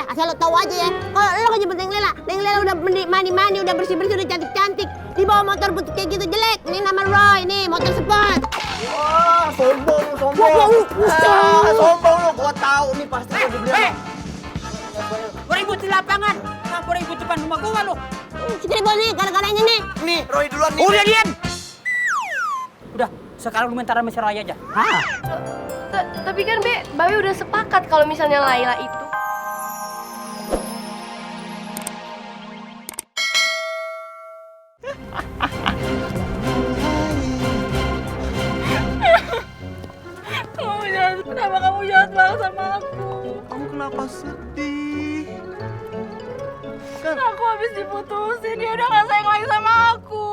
asal lo tahu aja ya. Kalau lo ngejemput Neng Lela udah mandi, udah bersih-bersih, udah cantik-cantik. Dibawa motor putih kayak gitu jelek. Ini nama Roy, nih motor sport. Wah, sombong lu, sombong. Sombong lu, gua tahu nih pasti lu dibeli. Gua ribut di lapangan. Kenapa ribut depan rumah gua lu? Si Tribun nih, gara-garanya nih. Nih, Roy duluan nih. Udah diam. Udah, sekarang lu minta sama si Roy aja. Hah? Tapi kan Babe udah sepakat kalau misalnya Laila itu. Kenapa kamu jahat banget sama aku? Kamu kenapa sedih? Kan Aku habis diputusin, dia udah gak sayang lagi sama aku.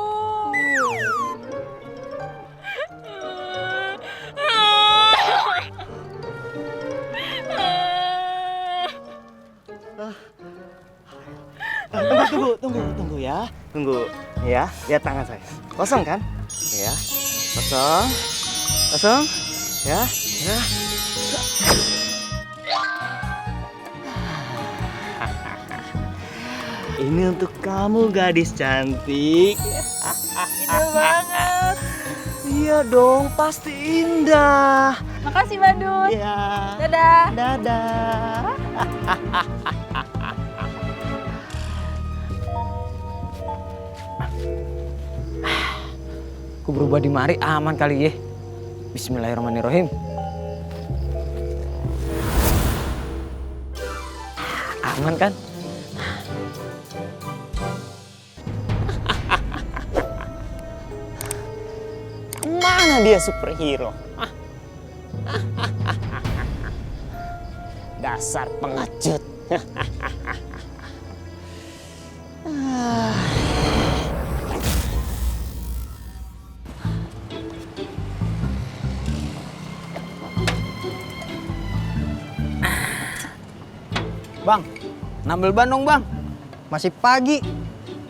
Tunggu ya. Tunggu ya. Lihat tangan saya. Kosong kan? Ya. Kosong. Kosong. Ya. Ya. Ini untuk kamu gadis cantik. Indah banget. Iya dong, pasti indah. Makasih Badut. Iya. Dadah. Dadah. Aku berubah di mari aman kali ya. Bismillahirrahmanirrahim. Aman kan? Mana dia superhero? Dasar pengecut. Bang, nambel ban dong bang. Masih pagi.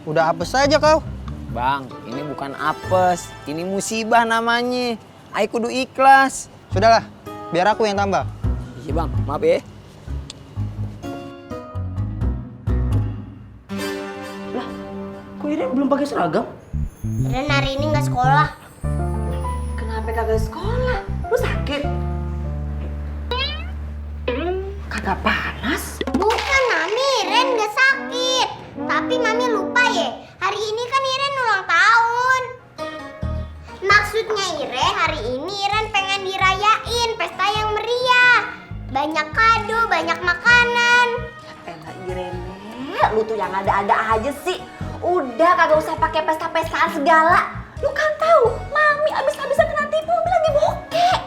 Udah apes aja kau. Bang, ini bukan apes, ini musibah namanya. Ayo kudu ikhlas. Sudahlah, biar aku yang tambah. Iya bang, maaf ya. Lah, kok Iren belum pakai seragam? Ren hari ini nggak sekolah. Kenapa kagak sekolah? Lu sakit? Kagak panas? Bukan Mami, Ren nggak sakit. Tapi Mami lupa ya, hari ini kan Iren ulang tahun. Maksudnya hari ini Iren pengen dirayain pesta yang meriah. Banyak kado, banyak makanan. Elah Irene, lu tuh yang ada-ada aja sih. Udah kagak usah pakai pesta-pestaan segala. Lu kan tahu, Mami abis-abisan kena tipu, Mami lagi bokeh.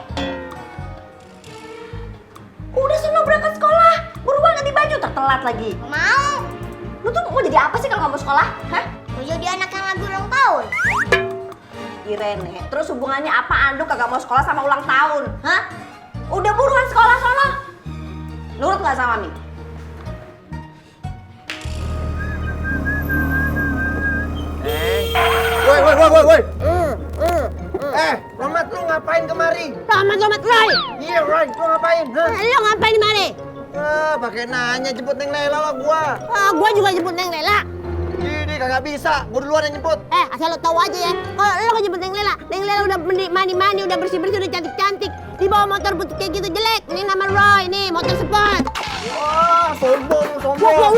Udah sono berangkat sekolah, buruan ganti baju, tertelat lagi. Mau? Lu tuh mau jadi apa sih kalau nggak mau sekolah? Hah? Mau jadi anak yang lagi ulang tahun. Irene, terus hubungannya apaan lu kagak mau sekolah sama ulang tahun? Hah? Udah buruan sekolah sono. Nurut nggak sama Mami? Woi. Romat, lu ngapain kemari? Selamat Roy. Iya, Roy, lu ngapain? Hah? Lo ngapain di mari? Pakai nanya jemput Neng Lela lah gua. Gua juga jemput Neng Lela. Ini kagak bisa, gua duluan yang jemput. Asal lo tahu aja ya. Kalau lo ngejemput Neng Lela udah mandi, udah bersih-bersih, udah cantik-cantik. Dibawa motor putih kayak gitu jelek. Ini nama Roy, nih motor sport. Wah, sombong lu, sombong.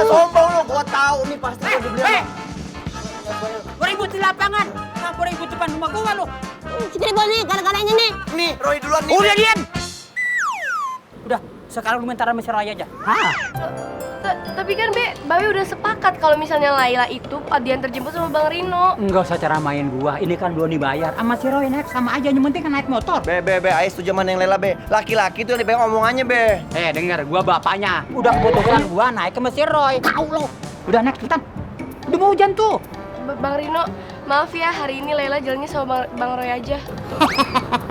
Sombong lu, gua tahu nih pasti lu dibeli. Gua ribut di lapangan. Kenapa ribut depan rumah gua lu? Si Tribun nih, gara-garanya nih. Nih, Roy duluan nih. Udah diam. Udah, sekarang lu minta sama si Roy aja. Hah? Tapi kan Babe udah sepakat kalau misalnya Laila itu diantar jemput sama Bang Rino. Enggak usah cara main gua, ini kan belum dibayar. Sama si Roy naik sama aja, yang penting kan naik motor. Be, ayo setuju sama Neng Lela, Be. Laki-laki tuh yang dipegang omongannya, Be. Dengar, gua bapaknya. Udah keputusan gua naik ke si Roy. Tahu lo. Udah naik cepetan. Udah mau hujan tuh. Bang Rino, maaf ya hari ini Laila jalannya sama Bang Roy aja.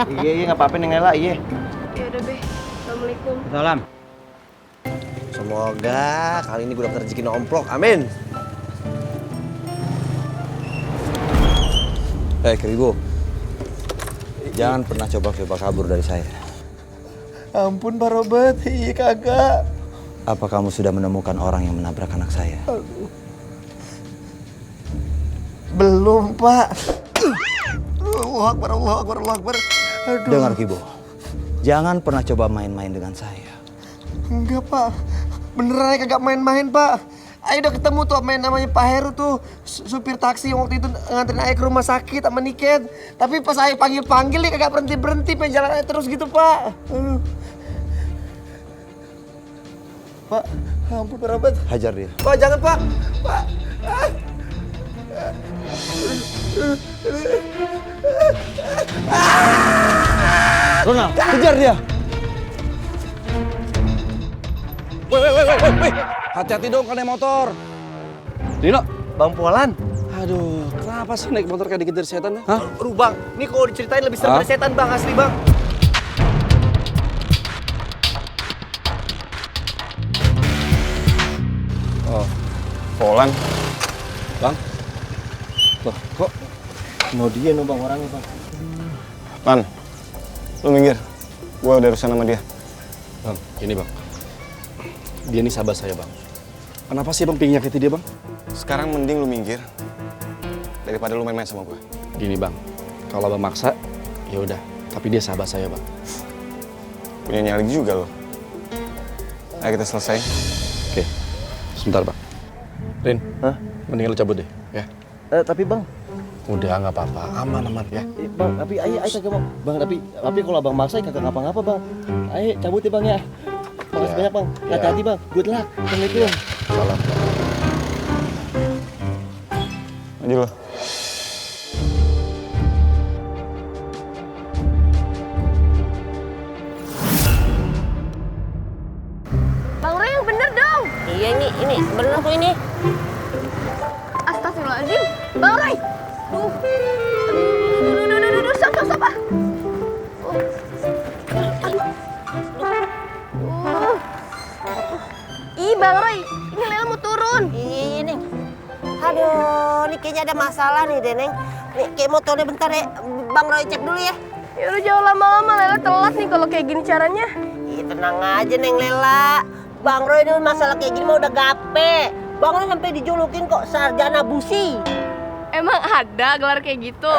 Iya, nggak apa-apa Neng Lela, iya. Ya udah Assalamualaikum. Salam. Semoga kali ini gue dapet rezeki nomplok, amin. Hei Keribo, jangan pernah coba-coba kabur dari saya. Ampun Pak Robert, iya kagak. Apa kamu sudah menemukan orang yang menabrak anak saya? Belum, Pak. Allahu Akbar, Allahu Akbar, Allahu Akbar. Aduh. Dengar Kibo, jangan pernah coba main-main dengan saya. Enggak, Pak. Beneran Ayah kagak main-main, Pak. Ayah udah ketemu tuh main namanya Pak Heru tuh, supir taksi yang waktu itu nganterin Ayah ke rumah sakit sama Niken. Tapi pas Ayah panggil-panggil dia kagak berhenti-berhenti, pengen jalan Ayah terus gitu, Pak. Aduh. Pak, ampun Pak Robert. Hajar dia. Pak, jangan, Pak. Pak. Ronald, kejar dia. Woi. Hati-hati dong kan naik motor. Dino, Bang Polan. aduh, kenapa sih naik motor kayak dikejar setan? Hah? Aduh, Bang. Ini kalau diceritain lebih serem Hah? dari setan, Bang. Asli, Bang. Oh, Polan. Bang? Loh, kok? Mau dia no, Bang, orangnya, Bang. Lan, lu minggir. Gua udah urusan sama dia. Bang, ini bang. Dia ini sahabat saya, Bang. Kenapa sih Bang pengen nyakiti dia, Bang? Sekarang mending lu minggir daripada lu main-main sama gua. Gini, Bang. Kalau Bang maksa, ya udah. Tapi dia sahabat saya, Bang. Punya nyali juga lo. Ayo kita selesai. Oke. Sebentar, Bang. Rin, Hah? mendingan lu cabut deh, ya. Tapi, Bang. Udah, nggak apa-apa. Aman ya. Bang, tapi ayah kagak mau. Bang, tapi kalau Abang maksa kagak ngapa-ngapa, Bang. Ayo cabut ya, Bang ya. Makasih Ya. banyak, Bang. Hati-hati, Bang. Good luck. Assalamualaikum. Salam. Maju lo. Bang Roy yang bener dong. Iya ini bener tuh ini. Astagfirullahaladzim. Bang Roy. Duh, stop ah. Ih, Bang Roy, ini Lela mau turun. Iya Neng. Aduh, ini kayaknya ada masalah nih deh Neng. Nih kayak motornya bentar ya. Bang Roy cek dulu ya. Ya udah jangan lama-lama, Lela telat nih kalau kayak gini caranya. Ih, tenang aja Neng Lela. Bang Roy ini masalah kayak gini mah udah gape. Bang Roy sampai dijulukin kok sarjana busi. Emang ada gelar kayak gitu?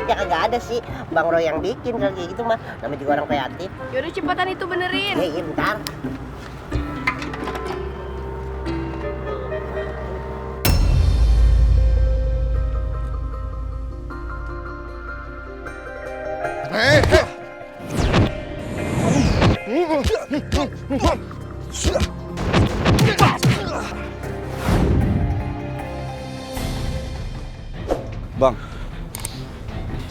Ya kagak ada sih. Bang Roy yang bikin kalau kayak gitu mah. Namanya juga orang kreatif. Yaudah cepetan itu benerin. Iya bentar. Bang,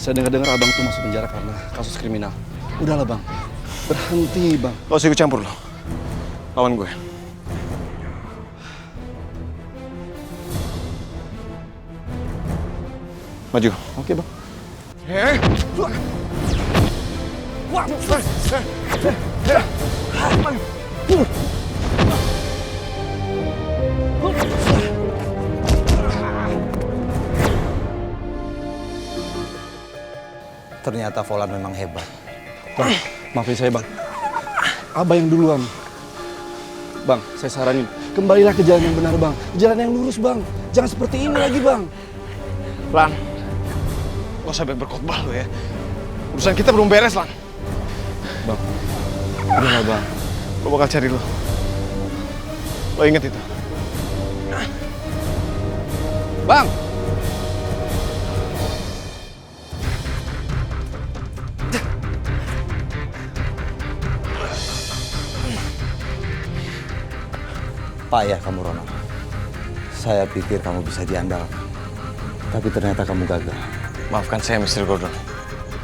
saya dengar-dengar abang tuh masuk penjara karena kasus kriminal. Udahlah bang, berhenti bang. Lo usah ikut campur lo. Lawan gue. Maju. Oke bang. Ternyata Volan memang hebat. Bang, maafin saya bang. Abah yang duluan. Bang, saya saranin, kembalilah ke jalan yang benar bang. Jalan yang lurus bang. Jangan seperti ini lagi bang. Lan, lo usah banyak berkhotbah lo ya. Urusan kita belum beres, Lan. Bang, udahlah bang. Gue bakal cari lo. Lo inget itu. Bang! Payah kamu Ronald. Saya pikir kamu bisa diandalkan. Tapi ternyata kamu gagal. Maafkan saya, Mr. Gordon.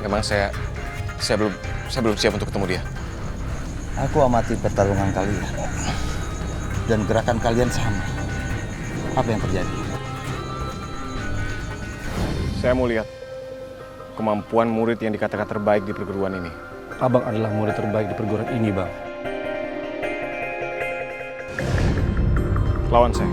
Memang saya belum siap untuk ketemu dia. Aku amati pertarungan kalian. Dan gerakan kalian sama. Apa yang terjadi? Saya mau lihat kemampuan murid yang dikatakan terbaik di perguruan ini. Abang adalah murid terbaik di perguruan ini bang. Lawan saya.